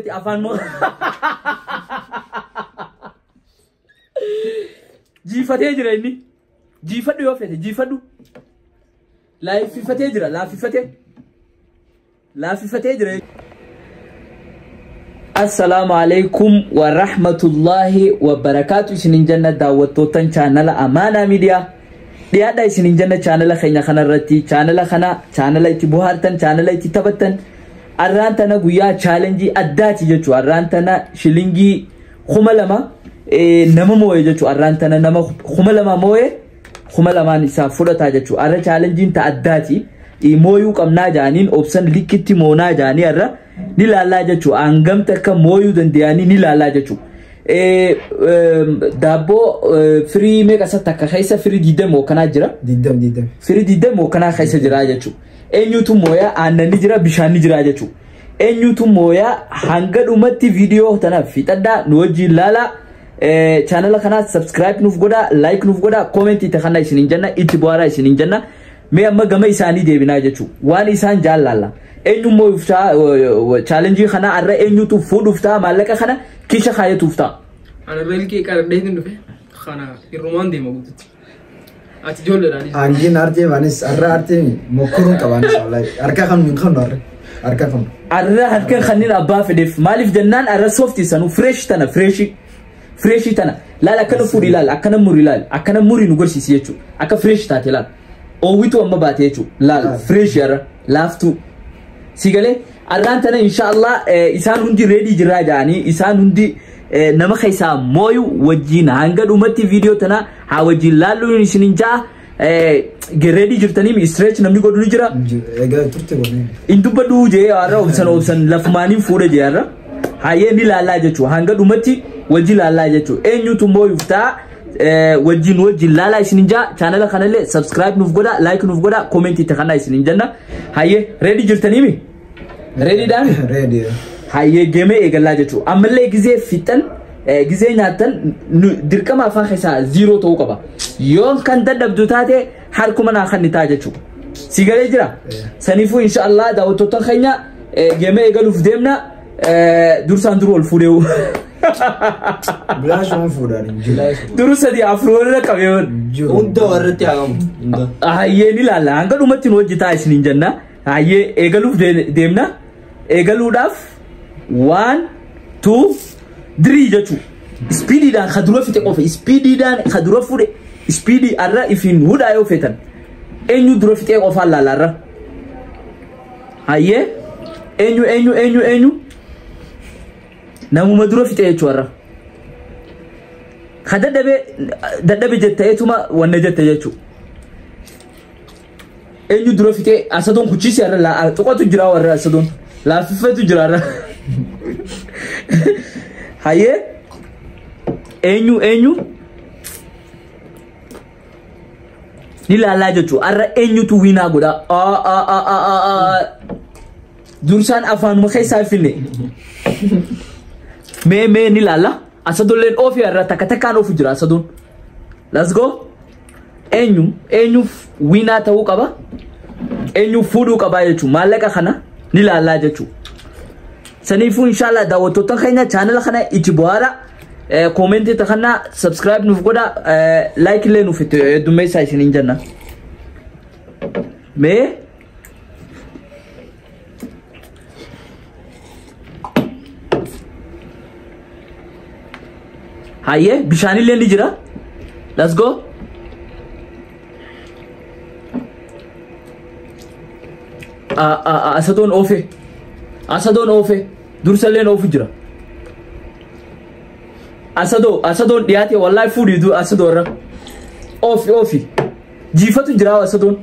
Afaan moo jiifatee jira inni. Jiifadhu yoo fete jiifadhu. Laaffifatee jira, laaffifatee. Laaffifatee jira. Assalaamu alaikum wa rahmatullahi wa barakaatu isinin janna daawwattootan chaanala Amaanaa Miidiyaa. Dhiyaadha isinin janna chaanala keenya kanarratti, chaanala kana chaanala itti bohaartan, chaanala itti taphattan. Arraan tana guyyaa chaalenjii addaati jechuudha. Arraan tana shilingii 2000 nama moo'e jechuudha. Arraan tana nama 2000 moo'e 2000n isaa fudhataa jechuudha. Arra chaalenjiin ta addaati. Mooyuu qabnaa jaaniin obsan likkitti moonaa jaanii arra ni laallaa jechuudha. Hangam takka mooyuu danda'anii ni laallaa jechuudha. Daabboo firii meeqa isa takka keessa firii 20 kanaa jira. Diddam diddam. Firii 20 kanaa keessa jira jechuudha. Eenyutu mooyaa? Aannan ni jira, bishaan ni jira jechuudha. Eenyutu mooyaa? Hanga dhumatti viidiyoo tana fixadhaa, nu wajjin laalaa. Chaanala kanaa subscribe nuuf godhaa, like nuuf godhaa, comment itti kana isiniin jenna, itti bu'aaraa isiniin jenna. Mee amma gama isaanii deebinaa jechuudha. Waan isaan jaallalla. Eenyu mooyuuf ta'a chaalenjii kana arra? Eenyutu fuudhuuf ta'a maallaqa kana kiisha kaayatuuf ta'a? Ana irra ilkee qaradheetiin dhufe kana irrumaan deema guututti. Ati ijoolleedhaan. Aangiin artee anis har'a artee mokkoruun qabaanis wallahi harka kan hin qabnu, har'a harka qabnu. Arra harka kanneen abbaa fedheef, maaliif jennaan arra soofti sanuu fresh tana, fresh fresh tana laal, akkana fuudhi laal, akkana muri laal, akkana muri nu gorsiisi jechuudha. Akka fresh taate laal. Oowwitu amma baate jechuudha. Laal, fresh arra laaftuu. Si galee arraan tana inshallah isaan hundi ready jiraa jedhanii, isaan hundi nama keessaa mooyu wajjin hanga dhumatti viidiyoo tana haa wajjin laalluun isinin ja'a. Ready jirtanii? Stretch namni godhu ni jira. Egaa turte godhee. In dubbadhu jee har'a obsan, obsan lafumaaniin fuudha jee har'a. Hayyee, ni laallaa jechuudha. Hanga dhumatti wajjin laallaa jechuudha. Eenyutu mooyuuf ta'a? Wajjin wajjin laalaa isinin ja'a. Chaanala kanallee subscribe nuuf godha, like nuuf godha, comment itti kanaa isinin jenna. Hayyee, ready jirtaniimi? Ready dhaami? Ready. Hayyee, geemee eegallaa jechuudha. Ammallee gizee fixan, gizee nyaattan dirqama afaan keessaa zero ta'uu qaba. Yoo kan dadhabdu taate harkuma naa kan ni ta'a jechuudha. Si galee jira? Saniifuu inshallah daawwattoota keenya geemee eegaluuf deemna. Dursaan dura ol fuudhee. Bilaashuma fuudhaan hin jiru. Duru sadii afur walirra qabee. Jiru. Hunda warratti haa qabu. Hunda. Hayyee, ni ilaalla. Hanga dhumatti nu hojjetaa isiniin jenna. Hayyee, eegaluuf deemna. Eegaluudhaaf 1 2 3 jechuudha. Speediidhaan ka dura fixe qofa. Speediidhaan ka dura fuudhe. Speedii arra ifiin hudhaa yoo feetan. Eenyu dura fixee qofaan laala arra. Hayyee, eenyu eenyu eenyu eenyu? Namuma dura fixe jechuudha arra. Ka dadhabe dadhabe jetteetuma wanna jette jechuudha. Eenyu dura fixee? Asadoon kuchiisi arra tuqatu jira, warra asadoon laaffifatu jira arra. Hayyee, eenyu eenyu ni laallaa jechuudha. Arra eenyutu winaa godha? Dursaan afaanuma keessaa finne. Mee mee ni laalla. Asadoolleen oofii arra, takka takkaan oofu jira asadoon. Let's go. Eenyu eenyuuf winaa ta'uu qaba? Eenyu fuudhuu qabaa jechuudha. Maallaqa kana ni laallaa jechuudha. Saniifuu inshallah daawwattoota keenya chaanala kana itti bohaara. Koomentii takana subscribe nuuf godha, like illee nuuf itti heddummeessaa isiniin jenna. Mee hayyee, bishaanillee ni jira. Let's go. Asadoon oofe. Asadoon oofe. Dursalleen oofu jira. Asadoo, asadoon dhiyaate wallahi, fuudhii du asadoo irra. Oofi oofi. Jiifatu jira asadoon.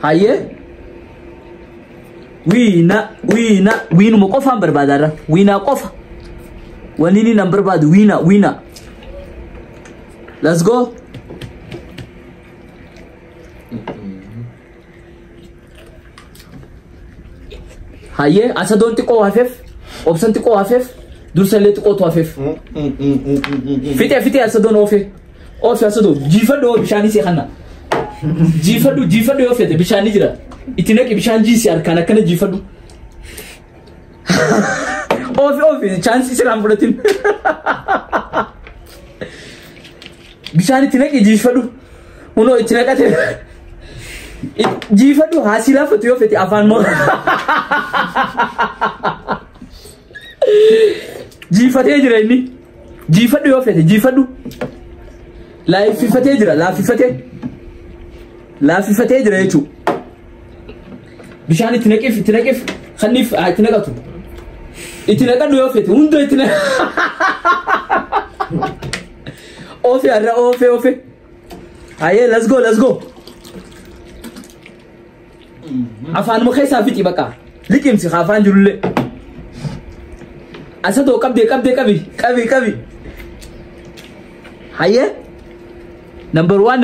Hayyee. Wiina wiina wiinuma qofaan barbaada irra. Wiinaa qofa. Wanni inni nan barbaadu wiina wiina. Let's go. Hayyee, asadoon xiqqoo hafeef, obsan xiqqoo hafeef, dursallee xiqqootu hafeef. Fixee fixee, asadoon oofe. Oofe asadoo, jiifadhu, bishaanii see kana. Jiifadhu jiifadhu yoo fete, bishaan ni jira. Itti naqi bishaan jiisi harkaan akkana jiifadhu. Oofi oofi chaansii sirraan fudhatin. Bishaan itti naqi jiifadhu. Kunoo itti naqate. Jiifadhu haasii laafatu yoo fete afaan moo. Jiifatee jira inni. Jiifadhu yoo fete jiifadhu. Laaffifatee jira laaffifatee. Laaffifatee jira jechuudha. Bishaan itti naqiif itti naqiif kanniif haa itti naqatu. Itti naqadhu yoo fete hunda itti naqatu. Oofe har'a oofe oofe. Hayyee let's go let's go. Afaanuma keessaa fixi bakka. Liqimsi afaan jirullee. Asadoo qabdee qabdee qabi qabi qabi. Hayyee. Number one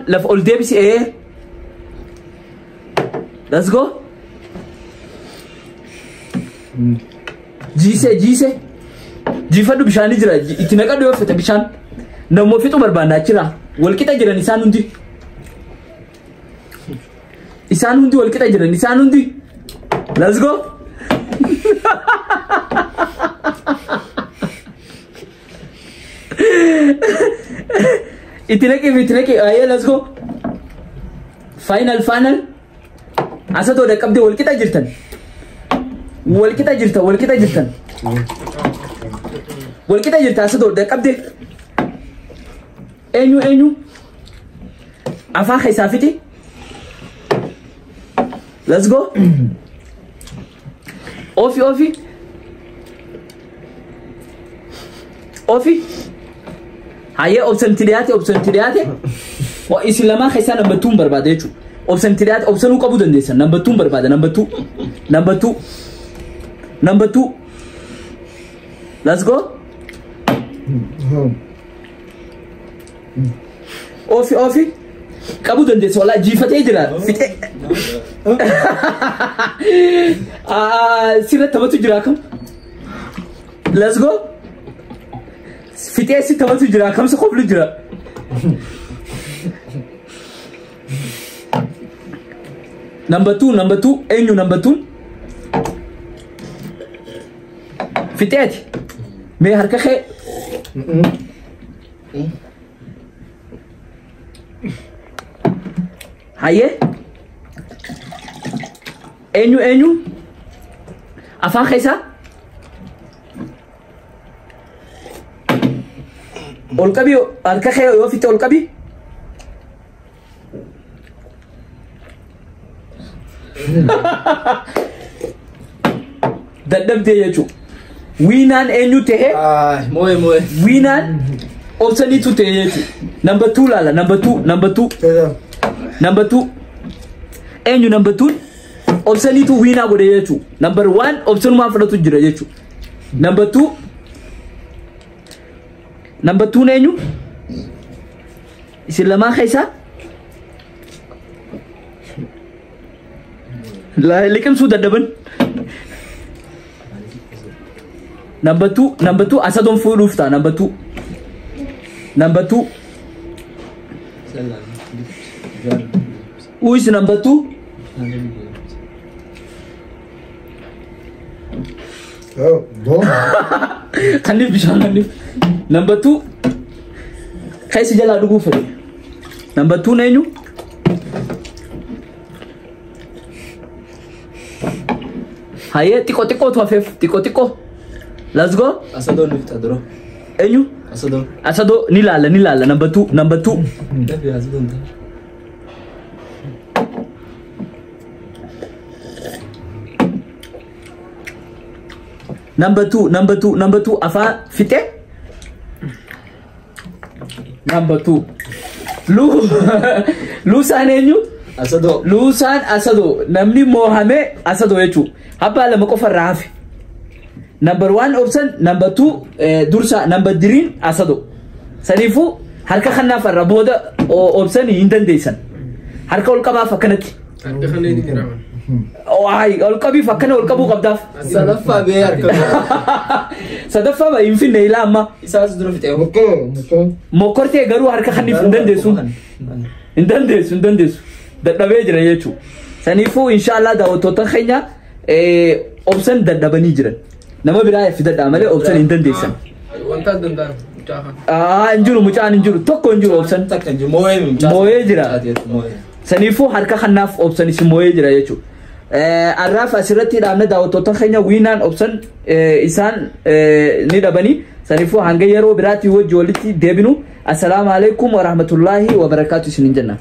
lafa ol deebisi ee. Let's go. Jiisee jiisee. Jiifadhu bishaan jira itti naqadhu yoo fete bishaan. Nammoo fixu barbaanna achirraa. Walqixa jiran isaan hundi. Isaan hundi walqixa jiran isaan hundi. Let's go. Itti naqi itti naqi ayyee let's go. Final final. Asadoo dhaqqabdee walqixa jirtan. Walqixa jirtan walqixa jirtan. Walqixa jirta asadoo dhaqqabdee. Eenyu eenyu. Afaan keessaa fixi. Let's go. Oofi oofi. Oofi. Hayyee obsanti dhiyaate obsanti dhiyaate. Isin lamaan keessaa number 2 barbaada jechuudha. Obsanti dhiyaate obsanuu qabuu dandeessan. Number 2 barbaada number 2. Number 2. Number 2. Let's go. Oofi oofi. Qabuu dandeessa walaa jiifatee jira. Fixee. Sirra taphatu jira akkam. Let's go. Fixee si taphatu jira akkamsi qoflu jira. Number 2 number 2 eenyu number 2. Fixeeti. Mee harka kee. Hayyee. Eenyu eenyu. Afaan keessaa. Ol qabi harka kee yoo fixe ol qabi. Dadhabdee jechuudha. Wiinaan eenyu ta'e? Moo'e moo'e. Wiinaan obsaniitu ta'e jechuudha. Number 2 laala number 2 number 2. Number 2. Eenyu number 2? Obsaniitu wiinaa godhe jechuudha. Number 1 obsanumaan fudhatu jira jechuudha. Number 2. Number 2 eenyu? Isin lamaan keessaa? Liqimsuu dadhaban. Number 2 number 2 asadoon fuudhuuf ta'a number 2. Number 2. Who is number 2? Oh, go. Kanniif bishaan kanniif. Number 2. Keessi jalaa dhuguu fedhe. Number 2 eenyu? Hayyee xiqqoo xiqqootu hafeef xiqqoo xiqqoo. Let's go. Asadoon ni fixa dura. Eenyu? Asadoon. Asadoo ni laalla ni laalla number 2 number 2. Dafi asadoon ta'a. Number 2 number 2 number 2 afaan fixe. Number 2. Luusaan eenyu? Asadoo. Luusaan Asadoo namni moohame Asadoo jechuudha. Abbaa lama qofa irraa hafe. Number 1 obsan number 2 dursa number 3 Asadoo. Saniifuu harka kanaaf irra booda obsan hin dandeessan. Harka ol qabaaf akkanatti. Harka kanneen hin jiraman. Waay ol qabiif akkana ol qabuu qabdaaf. Sadaffaa bee harka. Sadaffaa ba'e hin finne ilaa amma. Isaas dura fixee. Mokkoo mokkoo. Mokkortee garuu harka kaniif hin dandeessu. Hin dandeessu hin dandeessu. Dadhabee jira jechuudha. Saniifuu inshaallah daawwattoota keenya obsan dadhabanii jiran. Nama biraa fidadhaa malee obsan hin dandeessan. Wanta danda'an mucaa kana. Hin jiru, mucaan hin jiru, tokko hin jiru obsan. Takka hin jiru. Moo'ee mucaa. Moo'ee jira. Moo'ee. Saniifuu harka kanaaf obsan isin moo'ee jira jechuudha. Arraaf asirratti dhaabne daawwattoota keenya, wiinaan obsan isaan ni dhabanii. Saniifuu hanga yeroo biraatti wajji walitti deebinu, assalaamu alaikum warahmatullaahi wabarakaatu isinin jenna.